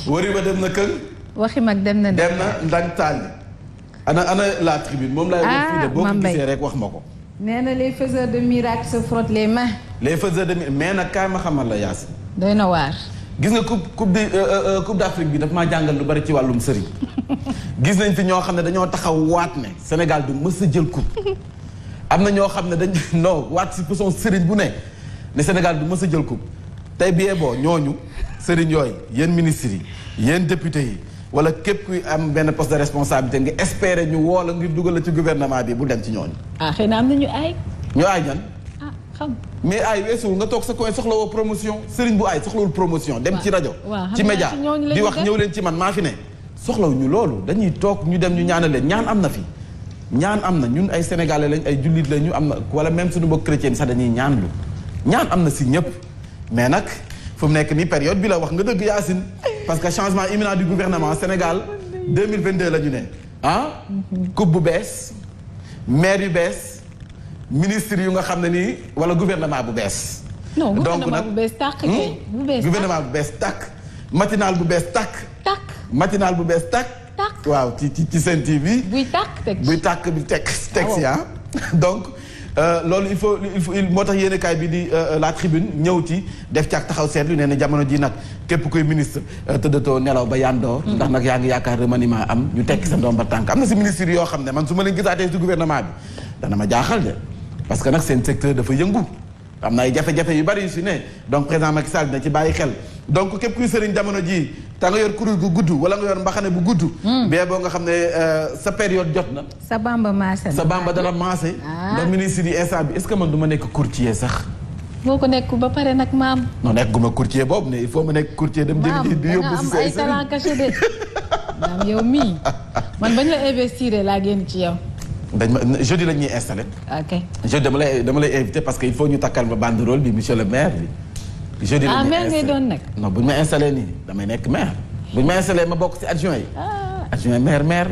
wari ba dem na kër. waxi mag dem na. dem na ndang taali. ana la tribune moom laay wax fii de boo ko gisee rek wax ma ko. nee na les faiseurs de miracles se frottent les mains. les faiseurs de miracles mais nag kaay ma xamal la Yacine. doy na waar. gis nga coupe d'Afrique bi daf maa jàngal lu bari ci wàllum sëriñ. gis nañ fi ñoo xam ne dañoo taxaw waat ne Sénégal du mës a jël coupe. am na ñoo xam ne dañ non waat si façon sëriñ bu ne Sénégal du mës a jël coupe. tey bien boo ñooñu sëriñ yooyu yéen ministres yi yéen députés yi wala képp kuy am benn poste de responsabilité nga espérer ñu woo la ngir dugal la ci gouvernement bi bu dem ci ñooñu. xëy na am na ñu aay. ñu aay ñan. xam. mais aay weesuwul nga toog sa coin soxlawoo promotion sëriñ bu aay soxlawul promotion. dem ci rajo ci média di wax ñëw leen ci man maa fi ne. soxlawuñu loolu dañuy toog ñu dem ñu ñaanal leen ñaan am na fi. ñaan am na ñun ay sénégalais lañ ay jullit lañ ñu am na wala même suñu mbokk chrétien sax dañuy ñaan lu ñaan am na si ñëpp mais nag fu mu nekk nii période bi la wax nga dëgg Yacine parce que changement imminent du gouvernement Sénégal 2022 la ñu ne coupe bu bees maire yu bees ministre yu nga xam ne nii wala gouvernement bu bees. non gouvernement bu bees tàkk kay bu bees gouvernement bu bees tàkk matinal bu bees tàkk. matinal bu bees tàkk. waaw ci Sen TV. buy tàkk bi teg si donc loolu il faut moo tax yéenekaay bi di la tribune ñëw ci def ci ak taxaw seetlu nee na jamono ji nag képp kuy ministre tëddatoo nelaw ba yandoor ndax nag yaa ngi yaakaar remaniement am ñu tekki sa ndomba tànk am na si ministre yoo xam ne man su ma leen gisaatee si gouvernement bi dana ma jaaxal de parce que nag seen secteur dafa yëngu am na ay jafe-jafe yu bari yu si ne donc président Macky Sall dina ci bàyyi xel donc képp kuy sëriñ jamono ji te nga yor kuréel gu gudd wala nga yor mbaxane bu gudd. bee boo nga xam ne sa période jot na. sa bamba maase na sa bamba dana maase. ndax ministre yi instant bi est-ce que man du ma nekk courtier sax. boo ko nekk ba pare nag maam. non nekk gu ma courtier boobu ne il faut ma nekk courtier dem jëli di yóbbu si say ay talent caché de maam yow mii man bañ la investir laa génn ci yow. dañ ma jeudi la ñuy installé. ok jeudi dama lay invité parce que il faut ñu takkal ma banderole bi monsieur le maire bi. jeudi la ñuy maire ngay doon nag. non bu ñu ma installé nii damay nekk maire bu ñu ma installé ma bokk ci adjoint yi. adjoint maire la.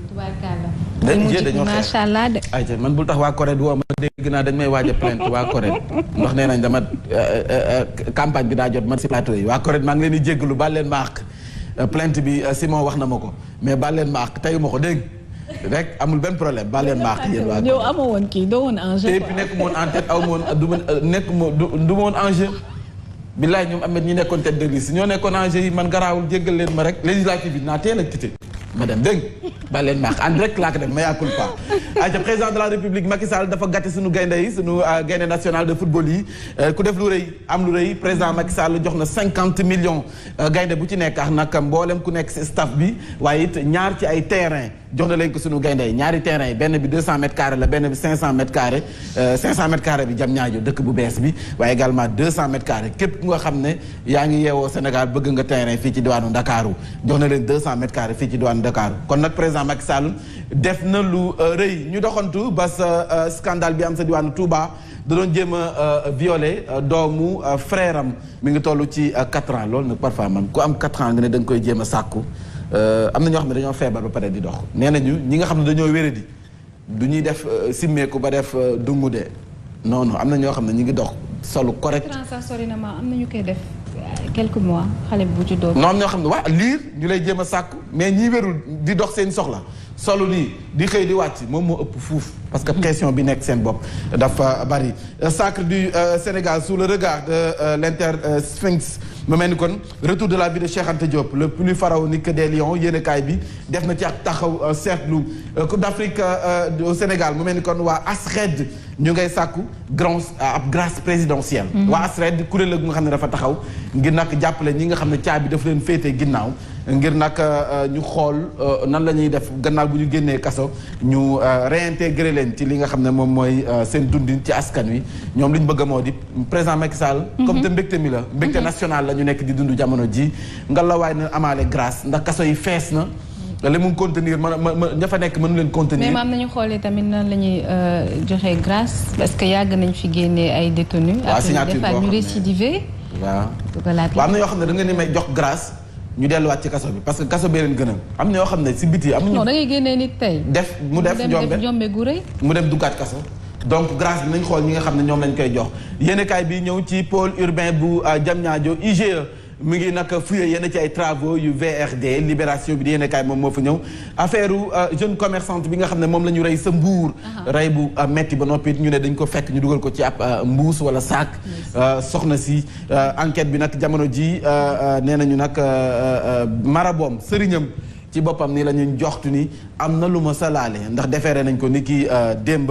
tubaarkàlla. dañoo macha allah de. ayca man bul tax waa Corée woo ma dégg naa dañ may waaj a plainte waa Corée ndax nee nañ dama campagne bi daa jot man si plateau yi waa Corée maa ngi leen di jéggalu baal leen ma àq plainte bi Simon wax na ma ko mais baal leen ma àq teyu ma ko dégg rek amul benn problème baal leen ma àq yéen waa. yow amoo woon kii doo woon enjeu. et puis nekk moon en tête aw moon du ma nekk du ma woon enjeu. billaay ñoom Ahmed ñi nekkoon tête de liste ñoo nekkoon enjeu yi man garaawul jéggal leen ma rek législative bi naa teel a quitté ma dem dégg ba leen maax en direct laa ko def ma yàkkul pas ayca président de la république Macky Sall dafa gàtte suñu gaynde yi suñu gaynde national de football yi ku def lu rëy am lu rëy président Macky Sall jox na 50 millions gaynde bu ci nekk ak nag mboolem ku nekk si staff bi waaye it ñaar ci ay terrain jox na leen ko suñu gaynde yi ñaari terrain yi benn bi 200 mètres carrés la benn bi 500 mètres carrés 500 mètres carrés bi jam ñaajo dëkk bu bees bi waaye également 200 mètres carrés képp ku nga xam ne yaa ngi yeewoo Sénégal bëgg nga terrain fii ci diwaanu Ndakaaru jox na leen 200 mètres carrés fii ci diwaanu Ndakaaru kon nag président Macky Sall def na lu rëy ñu doxantu ba sa scandale bi am sa diwaanu Touba da doon jéem a violé doomu frère am mi ngi toll ci 4 ans loolu nag parfois man ku am 4 ans nga ne da nga koy jéem a sàkku am na ñoo xam ne dañoo feebar ba pare di dox nee nañu ñi nga xam ne dañoo wéradi du ñuy def simmeeku ba def dungu de non non am na ñoo xam ne ñu ngi dox solu correct. sax sori na ma am na ñu koy def quelques mois xale bu ci doon. non am ñoo xam ne waa liir ñu lay jéem a sàkku mais ñi wérul di dox seen soxla solu nii di xëy di wàcc moom moo ëpp fuuf parce que pression bi nekk seen bopp dafa bari. Sacre du Sénégal sous le regard de l'Intersphinx mu mel ni kon retour de la vie de Cheikh Anta Diop le plus pharaonique des lions yéenekaay bi def na ci ak taxaw seetlu Coupe d'Afrique au Sénégal mu mel ni kon waa ASRED ñu ngay sàkku ab grâce présidentielle. waa ASRED kuréel la gu nga xam ne dafa taxaw ngir nag jàppale ñi nga xam ne caabi daf leen féetee ginnaaw ngir nag ñu xool nan la ñuy def gannaaw bu ñu génnee kaso ñu réintégré leen ci li nga xam ne moom mooy seen dundin ci askan wi ñoom li ñu bëgg moo di président Macky Sall. comme te mbégte mi la mbégte national la ñu nekk di dund jamono ji nga la waay na amaale grâce ndax kaso yi fees na. li mu contenir ña fa nekk mënu leen contenir. mais maam nañu xoolee tamit nan la ñuy joxe grâce parce que yàgg nañ fi génnee ay détenus. waaw signature boo xam ne ñu récidivé. waaw am na yoo xam ne da nga ni may jox grâce ñu delluwaat ci kaso bi parce que kaso bee leen gënal am na yoo xam ne si biti amuñu. non da ngay génnee nit tey. mu def njombe gu rëy. mu dem duggaat kaso. donc grâce bi nañ xool ñi nga xam ne ñoom lañ koy jox yéenekaay bi ñëw ci pôle urbain bu Diamniadio IGE mu ngi nag fouillé yenn ci ay travaux yu VRD Libération bi di yéen kaay moom moo fa ñëw affaire jeune commerçante bi nga xam ne moom la ñu rey sa mbuur rey bu metti ba noppi ñu ne dañ ko fekk ñu dugal ko ci ab mbuus wala saak soxna si enquête bi nag jamono ji nee nañu nag maraboom sëriñam ci boppam ni la ñu joxtu ni am na lu ma sa laale ndax defeere nañ ko ni ki démb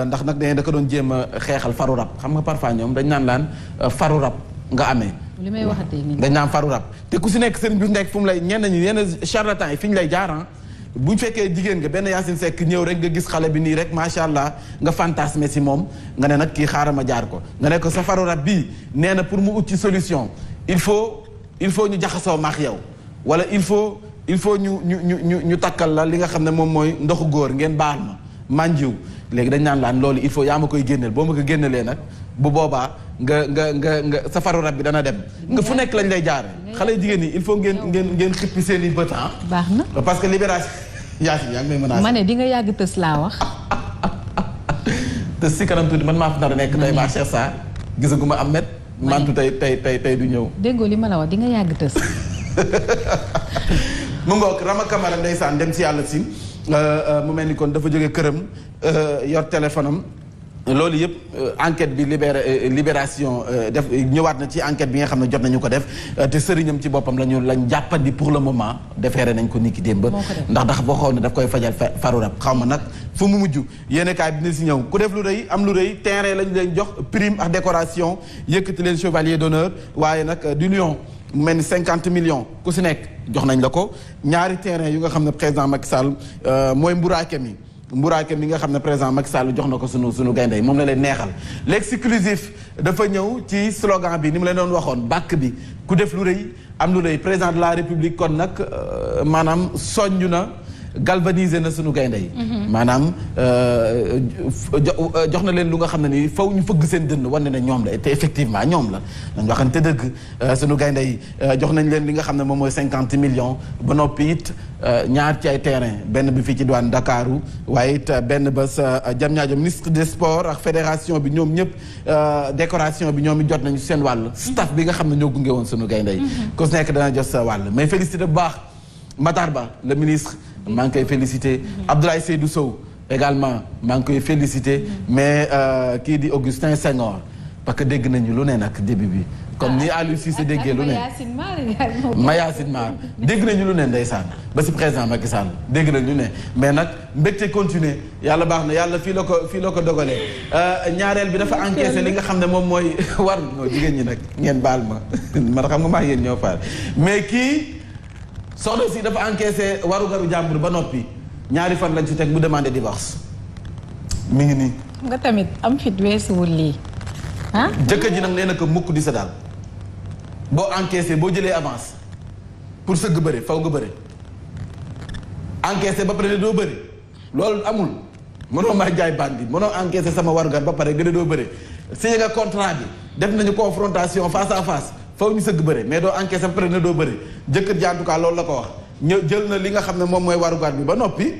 ndax nag da ko doon jéem a xeexal faru rab xam nga parfois ñoom dañ naan laan faru rab nga amee li may waxatee nii dañ naan faru rab te ku si nekk sëriñ bi nekk fu mu lay ñenn ñi yenn charlatan yi fi ñu lay jaar bu fekkee jigéen nga benn Yacine Seck ñëw rek nga gis xale bi nii rek macha allah nga fantasme si moom nga ne nag kii xaaral ma jaar ko nga ne ko sa faru rab bii nee na pour mu ut ci solution il faut ñu jaxasoo maax yow wala il faut ñu takkal la li nga xam ne moom mooy ndoxu góor ngeen baal ma manjiw léegi dañ naan laan loolu il faut yaa ma koy génneel boo ma ko génnelee nag bu boobaa nga sa faru rab bi dana dem nga fu nekk lañ lay jaare xale jigéen ñi il faut ngeen xippi seen i bët baax na parce que libération Yacine yaa ngi may menacé ma ne di nga yàgg tës laa wax tës si kanam tuuti man maa fi nar a nekk tey maa Cheikh Sarr gisaguma Ahmed mantu tey du ñëw déggoo li ma la wax di nga yàgg tës mu ngoog Rama Kamara ndeysaan dem si yàlla si mu mel ni kon dafa jóge këram yor téléphone am loolu yëpp enquête bi libération def ñëwaat na ci enquête bi nga xam ne jot nañu ko def te sëriñam ci boppam lañ jàppandi pour le moment defeere nañ ko niki démb ndax waxoon ne daf koy fajal faru rab xaw ma nag fu mu mujj yéene kaay bi dina si ñëw ku def lu rëy am lu rëy terrain lañ leen jox prime ak décoration yëkkati leen chevalier d'honneur waaye nag du lion mu mel ni 50 millions ku si nekk jox nañ la ko ñaari terrain yu nga xam ne président Macky Sall mooy mburaake mi nga xam ne président Macky Sall jox na ko sunu gaynde yi moom la leen neexal l'exclusif dafa ñëw ci slogan bi ni mu leen doon waxoon bàkk bi ku def lu rëy am lu rëy président de la république kon nag maanaam soññu na galvaniser na sunu gaynde yi maanaam jox na leen lu nga xam ne nii faw ñu fëgg seen dënn wane ne ñoom la te effectivement ñoom la dañ waxante dëgg sunu gaynde yi jox nañ leen li nga xam ne moom mooy 50 millions ba noppi it ñaar ci ay terrain benn bi fii ci douane Dakaru waaye it benn ba sa Diamniadio ministre des sports ak fédération bi ñoom ñëpp décoration bi ñoom it jot nañu seen wàll staff bi nga xam ne ñoo gunge woon sunu gaynde yi ku si nekk dana jot sa wàll mais félicité bu baax Matar Ba le ministre maa ngi koy félicité Abdoulaye Seydou Sow également maa ngi koy félicité mais kii di Augustin Senghor parce que dégg nañu lu ne nag début bi comme ni Aliou Cissé déggee lu ne Mayacine Mar dégg nañu lu ne ndeysaan ba si président Macky Sall dégg nañu lu ne mais nag mbégte continuer yàlla baax na yàlla fii la ko dogalee ñaareel bi dafa encaissé li nga xam ne moom mooy war non jigéen ñi nag ngeen baal ma man xam nga maa yéen ñoo faal mais kii soxna si dafa encaissé warugaru jàmbur ba noppi ñaari fan lañ ci teg bu demandé divorce mi ngi nii. nga tamit am fit weesuwul lii ah. jëkkër ji nag nee na ko mukk di sa daal boo encaissé boo jëlee avance pour sëgg bëre faw nga bëre encaissé ba pare ne doo bëre loolu amul mënoo maa jaay bandi mënoo encaissé sama warugar ba pare gën a doo bëre signé nga contrat bi def nañu confrontation face à face. faw ñu sëgg bëre mais doo encaissé ba pare ne doo bëre jëkkër ji en tout cas loolu la ko wax jël na li nga xam ne moom mooy warugar bi ba noppi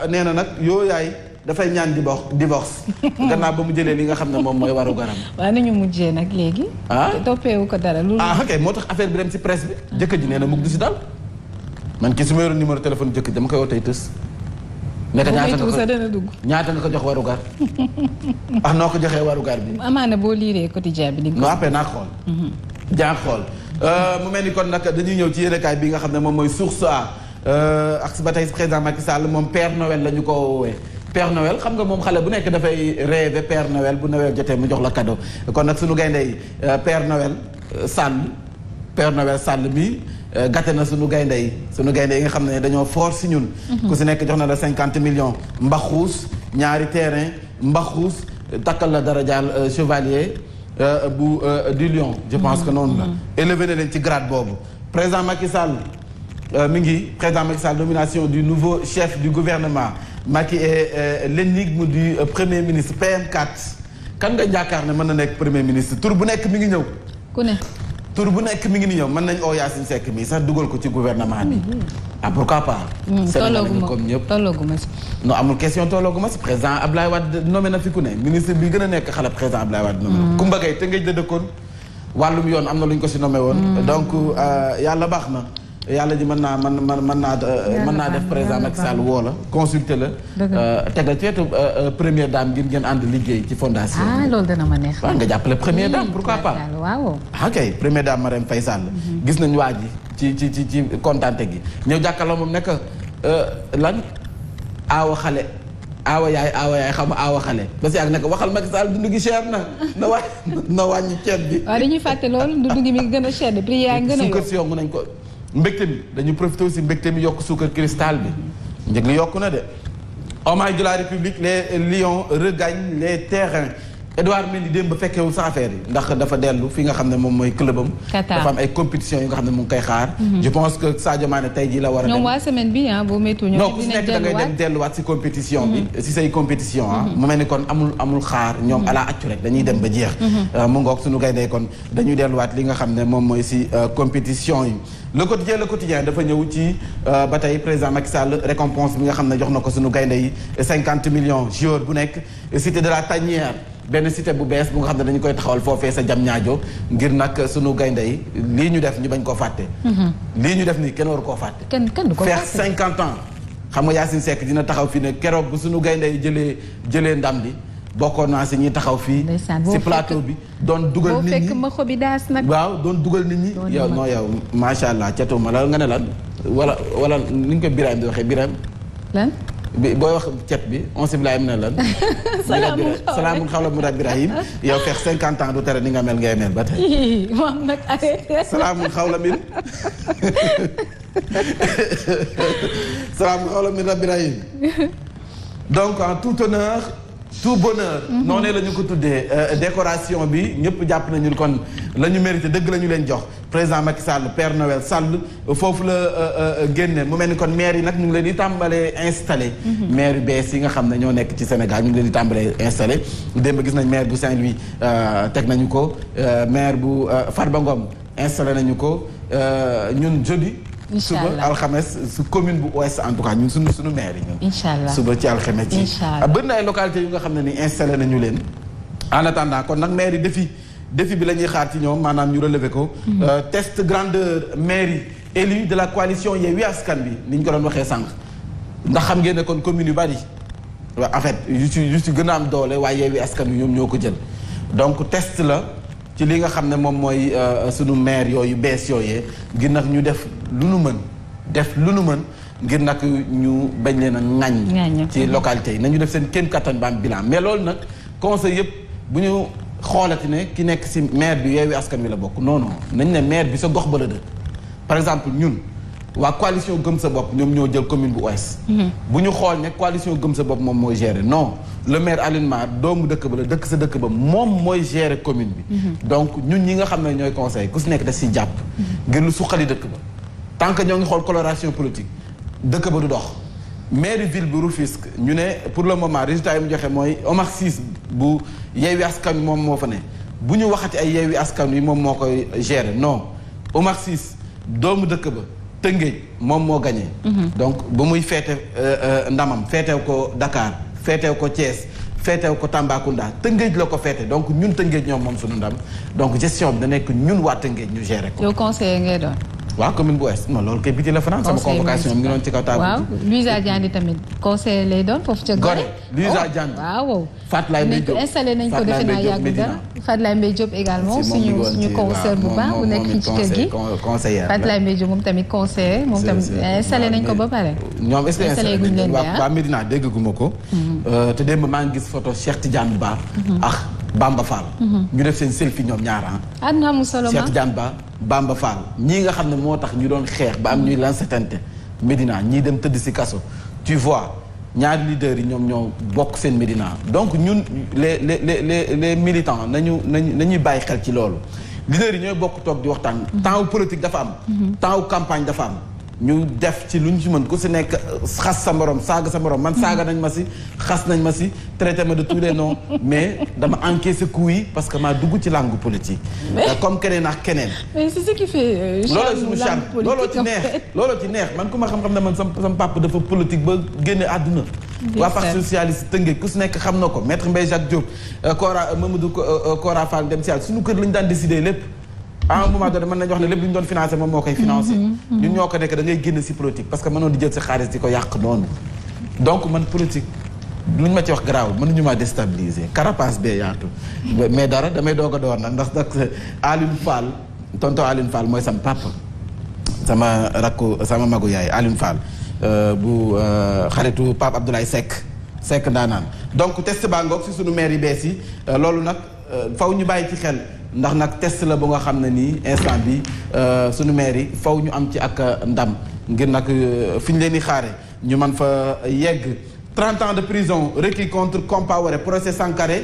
nee na nag yaay dafay ñaan divorce gannaaw ba mu jëlee li nga xam ne moom mooy warugaram. waaw nañu mujjee nag léegi. toppeewu ko dara. ok moo tax affaire bi dem ci presse bi. jëkkër ji nee na mukk du si dal man kii su ma yoroon numéro téléphone jëkkër dama koy woo tey tës. nekk ñaata nga ko jox warugar. noo ko joxee warugar bi. amaana boo liiree quotidien bi. non après naa xool. jaa xool mu mel ni kon nag dañuy ñëw ci yéenekaay bi nga xam ne moom mooy Source A ak ba tey président Macky Sall moom Père Noël la ñu ko woowee. Père Noël xam nga moom xale bu nekk dafay rêver Père Noël bu Noël jotee mu jox la cadeau kon nag suñu gaynde yi Père Noël Sall mi gàtte na suñu gaynde yi nga xam ne dañoo fort si ñun. ku si nekk jox na la 50 millions mbaxuus ñaari terrain mbaxuus takkal la darajaal chevalier du lion je pense que noonu la élevé na leen ci grade boobu président Macky Sall président Macky Sall nomination du nouveau chef du gouvernement Macky est l'énigme du premier ministre PM4 kan nga jaakaar ne mën na nekk premier ministre tur bu nekk mi ngi ñëw ku ne tur bu nekk mi ngi ni ñëw mën nañ oo Yacine Seck mi sax dugal ko ci gouvernement bi pourquoi pas Sénégal comme ñëpp tollooguma si non amul question tollooguma si président Ablaye Wade nommé na fi ku ne ministre bi gën a nekk xale président Ablaye Wade nommé na Coumba Gaye te ngej da dëkkoon wàllum yoon am na lu ñu ko si nommé woon. donc yàlla baax na. yàlla ji mën naa def président Macky Sall woo la consulter la. tegal ci wetu première dame ngir ngeen ànd liggéey ci fondation. loolu dana ma neex. waaw nga jàppale première dame pourquoi pas. waaw. ok première dame Marème Faye Sall. gis nañu waa ji ci kontaante gi ñëw jàkkaarloo moom nekk lan aawa xale. aawa yaay xam nga aawa xale ba si ak nekk waxal Macky Sall dundu gi cher na wàññi ceeb bi. waaw dañuy fàtte loolu dundu gi mi ngi gën a cher de prix yaa ngi gën a yokk. suukar si yokku nañ ko mbégte mi dañu profité aussi mbégte mi yokk suukar cristal bi njëg li yokku na de. hommage de la République les Lions regagnent les terrains. Edouard Mendy démb ba fekkewul sa affaire yi ndax dafa dellu fi nga xam ne moom mooy clubam. dafa am ay compétitions yi nga xam ne mu ngi koy xaar. je pense que Sadio Mané tey jii la war a dem. ñoom waa semaine bi boo méttu ñoom ku si nekk da ngay dem delluwaat si compétition bi. si say compétition mu mel ni kon amul xaar ñoom ala accu rek dañuy dem ba jeex. mu ngoog suñu gaynde kon dañuy delluwaat li nga xam ne moom mooy si compétition yi. le quotidien dafa ñëw ci ba tey président Macky Sall récompense bi nga xam ne jox na ko suñu gaynde yi 50 millions joueur bu nekk cité de la Tanière. benn cité bu bees bu nga xam ne dañu koy taxawal foofee sa jam ñaajo ngir nag sunu gaynde yi lii ñu def ñu bañ koo fàtte. lii ñu def nii kenn waru koo fàtte. kenn du ko fàtte faire 50 ans xam nga Yacine Seck dina taxaw fii ne keroog bu sunu gaynde yi jëlee ndam li bokkoon naa si ñuy taxaw fii. si plateau bi doon dugal nit ñi boo fekk ma xobi daas nag. waaw doon dugal nit ñi. yow non yow macha allah catuma la nga ne lan wala ni ñu ko Birame di waxee Birame. lan. booy wax cet bi on si bilaay na lan. salaamun xawla mu rabbi rahim yow fex 50 ans du tere ni nga mel ngay mel ba tey. moom nag arrêté. salaamun xawla min salaamun xawla min rabbi rahim donc en tout honneur tout bonheur. noonu la ñu ko tuddee décoration bi ñëpp jàpp nañu kon la ñu mérité dëgg la ñu leen jox président Macky Sall Père Noël Sall foofu la génne mu mel ni kon maire yi nag ñu ngi leen di tàmbalee installé. maire yu bees yi nga xam ne ñoo nekk ci Sénégal ñu ngi leen di tàmbalee installé démb gis nañ maire bu Saint-Louis teg nañu ko maire bu Farba Ngom installé nañu ko ñun jeudi. suba alxames su commune bu ouest en tout cas ñun suñu maire yi ñun. incha allah suba ci alxames yi. incha allah bëri na ay localités yu nga xam ne ni installé nañu leen. en attendant kon nag maire yi défi bi la ñuy xaar ci ñoom maanaam ñu relever ko. test grandeur mairie élu de la coalition Yewwi Askan Wi ni ñu ko doon waxee sànq. ndax xam ngeen ne kon commune yu bari en fait yu ci gën a am doole waaye Yewwi Askan Wi ñoom ñoo ko jël donc test la. ci li nga xam ne moom mooy sunu maire yooyu bees yooyee ngir nag ñu def lu nu mën ngir nag ñu bañ leen a ŋaññ ci localité yi nañu def seen kéem kattan ba am bilan mais loolu nag conseil yëpp bu ñu xoolati ne ki nekk ci maire bi Yewwi Askan Wi la bokk non nañ ne maire bi sa gox ba la dëkk par exemple ñun waa coalition Gëm Sa Bopp ñoom ñoo jël commune bu ouest bu ñu xool ne coalition Gëm Sa Bopp moom mooy gérer non le maire Alioune Mar doomu dëkk ba la dëkk sa dëkk ba moom mooy gérer commune bi donc ñun ñi nga xam ne ñooy conseil ku si nekk da si jàpp ngir lu suqali dëkk ba tant que ñoo ngi xool coloration politique dëkk ba du dox mairie ville bu Rufisque ñu ne pour le moment résultat yi mu joxe mooy Omar Ciss bu Yewwi Askan Wi moom moo fa ne bu ñu waxati ay Yewwi Askan Wi moom moo koy gérer non Omar Ciss doomu dëkk ba Tëngéej moom moo gagné. donc ba muy feete ndamam feetew ko Dakar feetew ko Thiès feetew ko Tambacounda Tëngéej la ko feete donc ñun Tëngéej ñoom moom suñu ndam donc gestion bi da nekk ñun waa Tëngéej ñu gérer ko. yow conseiller ngay doon. waaw commune bu Ouest non loolu kay biti la France sama convocation mi ngi doon ci kaw table. waaw Louisa Diagne tamit conseiller lay doon foofu ca Gorée. Louisa Diagne waaw. Fatlaye Mbaye Diop installé nañ ko defe naa yàgg dara Fatlaye Mbaye Diop également suñu conseiller bu baax bu nekk fii ci kër gi conseillère Fatlaye Mbaye Diop moom tamit conseiller moom tamit installé nañ ko ba pare. ñoom est-ce que installé guñ leen waa Médina dégguma ko. te démb maa ngi gis photo Cheikh Tidiane Ba. ak Bamba Fall. ñu def seen selfie ñoom ñaar ah na mu solo ma Cheikh Tidiane Ba Bamba Fall ñii nga xam ne moo tax ñu doon xeex ba am ñuy lansetante Médina ñii dem tëdd si kaso tu vois ñaari leaders yi ñoom ñoo bokk seen Médina donc ñun les militants nañuy bàyyi xel ci loolu leaders yi ñooy bokk toog di waxtaan temps wu politique dafa am temps wu campagne dafa am ñu def ci lu ñu ci mën ku si nekk xas sa morom saaga sa morom man saaga nañ ma si xas nañ ma si traité ma de tous les noms mais dama encaissé coup yi parce que maa dugg ci langue politique comme keneen ak keneen mais c'est ce qui fait looloo suñu charme looloo ci neex man ku ma xam-xam ne man sama papa dafa politique ba génne àdduna waa parti socialiste Tëngéej ku si nekk xam na ko maître Mbaye Jacques Diop Kora Mamadou Kora Fall dem si yàlla suñu kër lañu daan décider lépp à un moment donné mën nañu wax ne lépp lu ñu doon financé moom moo koy financé. ñun ñoo ko nekk da ngay génn si politique parce que mënoon di jël sa xaalis di ko yàq noonu. donc man politique lu ñu ma ci wax garaaw mënuñu maa déstabiliser carapace bee yaatu. mais dara damay doog a door nag ndax Alioune Fall tonton Alioune Fall mooy sama papa. sama rakku sama magu yaay Alioune Fall bu xaritu Pape Abdoulaye Seck ndaanaan donc test baa ngoog si sunu maire yi bees yi loolu nag faw ñu bàyyi ci xel ndax nag test la bu nga xam ne nii instant bi sunu maire yi faw ñu am ci ak ndam ngir nag fi ñu leen di xaare ñu mën fa yegg 30 ans de prison requis contre Compaoré procès Sankara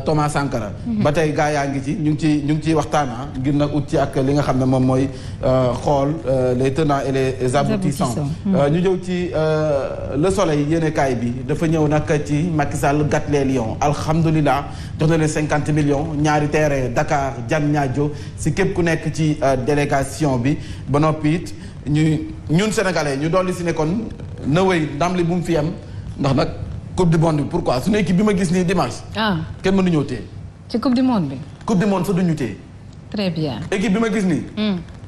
Thomas Sankara. ba tey gaa yaa ngi ci ñu ngi ciy waxtaana ngir nag ut ci ak li nga xam ne moom mooy xool les tenants et les aboutissants. ñu ñëw ci Le Soleil yéenekaay bi dafa ñëw nag ci Macky Sall gàtt les Lions alhamdulilah jox na leen 50 millions ñaari terrain Dakar Diamniadio si képp ku nekk ci délégation bi ba noppi it ñun sénégalais ñu dolli si ne kon na wéy ndam li bu mu fi am ndax nag. coupe du monde bi pourquoi suñu équipe bi ma gis nii dimanche. kenn mënuñoo téye. ci coupe du monde bi. coupe du monde sax duñu téye. très bien. équipe bi ma gis nii.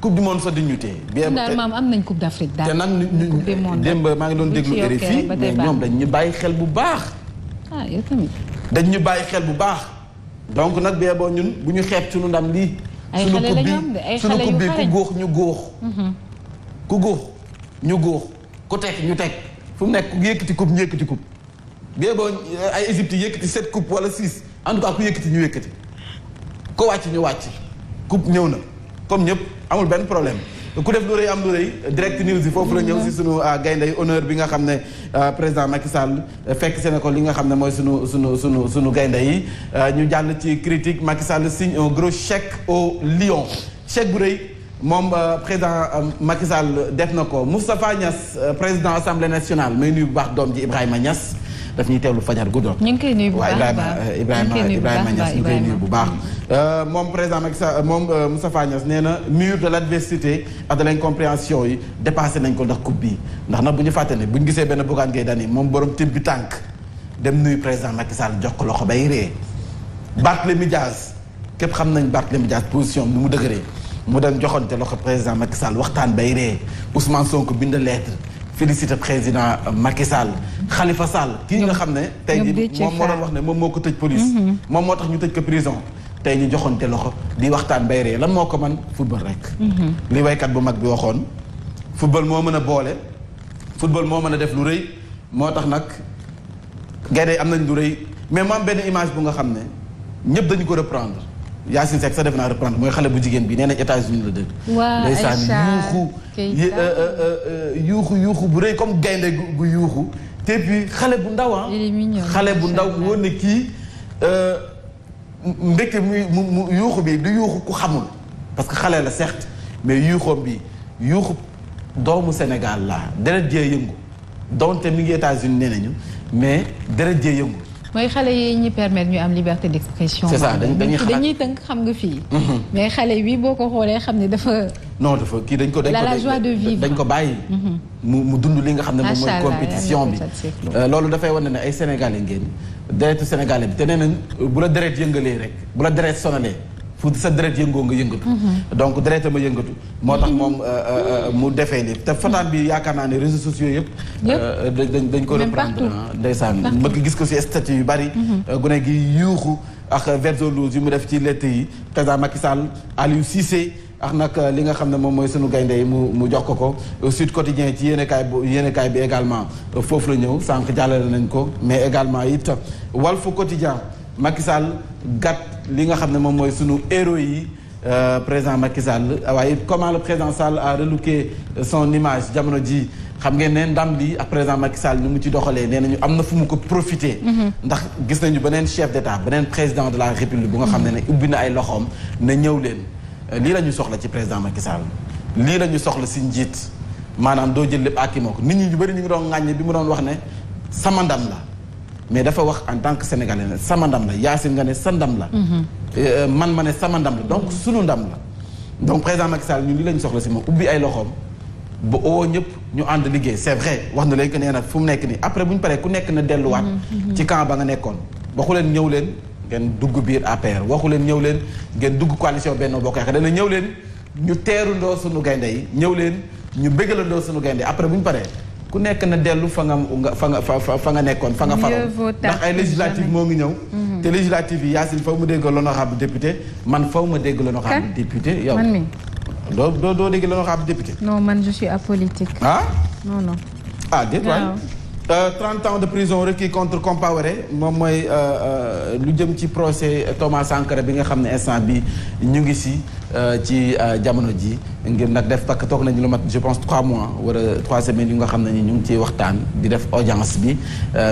coupe du monde sax duñu téye. bien daal maam am nañ coupe d'Afrique daal. te nag ñu démb maa ngi doon déglu RFI mais ñoom dañ ñu bàyyi xel bu baax. yow tamit. dañ ñu bàyyi xel bu baax. donc nag bee boo ñun bu ñu xeeb suñu ndam lii. ay xale la ñu am de ay xale yu xarañ ku góox ñu góox. ku góox ñu góox ku teg ñu teg fu mu nekk ku yëkkati coupe ñu yëkkati coupe. bien boo ay Égypte yëkkati 7 coupe wala 6 en tout cas ku yëkkati ñu yëkkati ko wàcc ñu wàcc coupe ñëw na comme ñëpp amul benn problème ku def lu rëy am lu rëy direct news yi foofu la ñëw si sunu gaynde yi honneur bi nga xam ne président Macky Sall fekk seen ko li nga xam ne mooy sunu gaynde yi ñu jàll ci critique Macky Sall signe un gros chèque au Lion chèque bu rëy moom président Macky Sall def na ko Moustapha Niass président assemblée nationale may nuyu bu baax doom ji Ibrahima Niass daf ñuy teewlu fajar guddoon. ñu ngi koy nuyu bu baax Ibrahima Niass ñu koy nuyu bu baax. moom président Macky Sall moom Moustapha Niass nee na mur de l'adversité ak de l'incompréhension yi dépassé nañ ko ndax coupe bii ndax nag bu ñu fàtte ne bu ñu gisee benn Bougane Gueye Dany moom borom tib bi tànk dem nuyu président Macky Sall jox ko loxo bay ree. Barthélémy Dias képp xam nañ Barthélémy Dias position bi mu dëgëree mu dem joxante loxo président Macky Sall waxtaan bay ree Ousmane Sonko bind lettre. félicité président Macky Sall Khalifa Sall kii nga xam ne tey jii moom moo doon wax ne moom moo ko tëj police moom moo tax ñu tëj ko prison tey ñu joxonte loxo di waxtaan bay ree lan moo ko man football rek li waykat bu mag bi waxoon football moo mën a boole football moo mën a def lu rëy moo tax nag gaynde am nañ lu rëy mais mu am benn image bu nga xam ne ñëpp dañu ko reprendre Yacine Seck sax def naa reprendre mooy xale bu jigéen bi nee nañ États-Unis la dëkk. waaw ndeysaan yuuxu bu rëy comme gaynde gu yuuxu te puis xale bu ndaw xale bu ndaw mu woon ne kii mbégte mu yuuxu bi du yuuxu ku xamul parce que xale la certes mais yuuxoom bi yuuxu doomu Sénégal la deret jee yëngu donte mi ngi États-Unis nee nañu mais deret jee yëngu. mooy xale yi ñi permettre ñu am liberté d'expression. c'est ça dañuy tënk xam nga fii. mais xale bi boo ko xoolee xam ne dafa. non dafa kii dañ ko la joie de vivre dañ ko bàyyi. mu dund li nga xam ne moom mooy compétition bi. loolu dafay wane ne ay sénégalais ngeen deretu sénégalais bi te nee nañ bu la deret yëngalee rek bu la deret sonalee fu sa deret yëngoo nga yëngatu. donc deret ma yëngatu. moo tax moom mu defee lii te fataan bi yaakaar naa ne réseaux sociaux yëpp. dañ ko reprendre ndeysaan ma gis ko ci statut yu bari. gune gi yuuxu ak verso rouge yu mu def ci lettre yi président Macky Sall Aliou Cissé ak nag li nga xam ne moom mooy sunu gaynde yi mu jox ko Sud Quotidien ci yéenekaay bi également foofu la ñëw sànq jàllale nañ ko mais également it Walf Quotidien Macky Sall gàtt li nga xam ne moom mooy sunu héros yi président Macky Sall waaye comment le président Sall a relooké son image jamono ji xam ngeen ne ndam li ak président Macky Sall ni mu ci doxalee nee nañu am na fu mu ko profité. ndax gis nañu beneen chef d'état beneen président de la république bu nga xam ne ubbi na ay loxoom na ñëw leen lii la ñu soxla ci président Macky Sall lii la ñu soxla si njiit maanaam doo jël lépp àkki moo ko nit ñi ñu bëri ñu ngi doon ŋàññe bi mu doon wax ne sama ndam la mais dafa wax en tant que sénégalais ne sama ndam la Yacine nga ne sa ndam la. man ma ne sama ndam la donc sunu ndam la donc président Macky Sall ñun lii la ñu soxla si moom ubbi ay loxoom. ba oo ñëpp ñu ànd liggéey c'est vrai wax na léegi que nee na fu mu nekk nii après bu ñu paree ku nekk na delluwaat. ci camp ba nga nekkoon waxu leen ñëw leen ngeen dugg biir APR waxu leen ñëw leen ngeen dugg coalition Benno Bokk Yaakaar dana ñëw leen ñu teerundoo suñu gaynde yi ñëw leen ñu bëggalandoo suñu gaynde yi après bu ñu paree ku nekk na dellu fa nga nekkoon fa nga faroon ndax ay législative moo ngi ñëw te législative yi Yacine faw ma dégg l'honorable député man faw ma dégg l'honorable député yow man mi doo dégg l'honorable député non man je suis apolitique non ah déet waay 30 ans de prison requis contre Compaoré moom mooy lu jëm ci procès Thomas Sankara bi nga xam ne instant bi ñu ngi ci jamono ji ngir nag def parce que toog nañu lu mat je pense 3 mois wala 3 semaines yu nga xam ne ni ñu ngi ciy waxtaan di def audience bi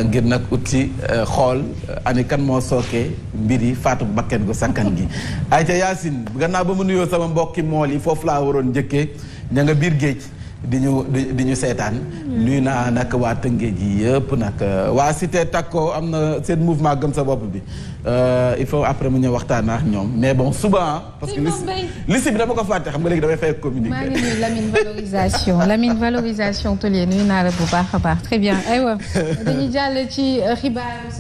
ngir nag ut ci xool ani kan moo sookee mbir yi faatu bakken gu sakkan gi ayca Yacine gannaaw ba mu nuyoo sama mbokki mool yi foofu laa waroon njëkkee ña nga biir géej di ñu seetaan nuyu naa nag waa Tëngéej ji yëpp nag waa Cité Takko am na seen mouvement gëm sa bopp bi il faut après mu ñëw waxtaan ak ñoom mais bon suba parce que liste bi dama ko fàtte xam nga léegi damay fay communiquer. maa ngi nuyu Lamine valorisation tôlier nuyu naa la bu baax a baax très bien aywa dañuy jàll ci xibaar